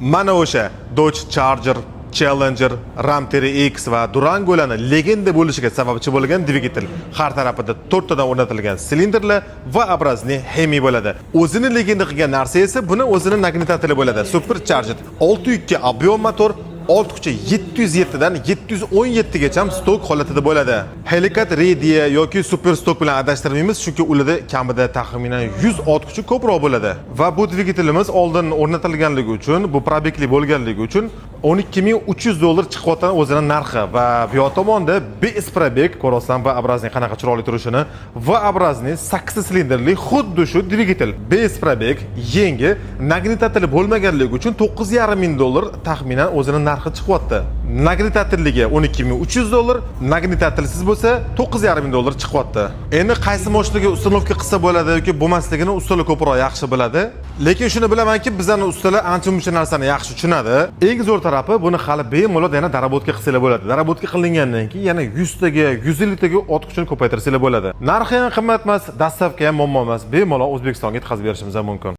Mana o'sha Dodge Charger, Challenger, Ram TRX va Durangolarni legenda bo'lishiga sababchi bo'lgan dvigatel. Har tarafida to'rttadan o'rnatilgan silindrlar V-образный Hemi bo'ladi. O'zini legenda qilgan narsa esa buni o'zini нагнетатель i bo'ladi. Supercharged 6.2 объем motor, ot kuchi 707 dan 717 gacha stock holatida bo'ladi. Hellcat Redia yoki Super Stock bilan adashtirmaymiz, chunki ularda kamida taxminan 100 ot kuchi ko'proq bo'ladi. Va bu dvigatelimiz oldin o'rnatilganligi uchun, bu пробег li bo'lganligi uchun 12 300 dollar chiqyapti o'zini narxi. Va bu yoq tomonda без пробег ko'ryapsan, V-образный qanaqa chiroyli turishini. V-образный 8 silindrli xuddi shu dvigatel без пробег, yangi, нагнетатель i bo'lmaganligi uchun 9,5 ming dollar taxminan o'zini narxi chiqyapti. Нагнетатель ligi 12 300 dollar, нагнетатель siz bo'lsa 9,5 ming dollar chiqyapti. Endi qaysi moshinaga установка qilsa bo'ladi yoki bo'lmasligini ustalar ko'proq yaxshi biladi. Lekin shuni bilamanki, bizani ustalar ancha muncha narsani yaxshi tushunadi. Eng zo'r tarafi, buni hali bemalol yana доработка qilsanglar bo'ladi. Доработка qilingandan keyin yana 100 taga, 150 taga ot kuchini ko'paytirsanglar bo'ladi. Narxi ham qimmat emas, доставка ham muammo emas. Bemalol O'zbekistonga yetkazib berishimiz ham mumkin.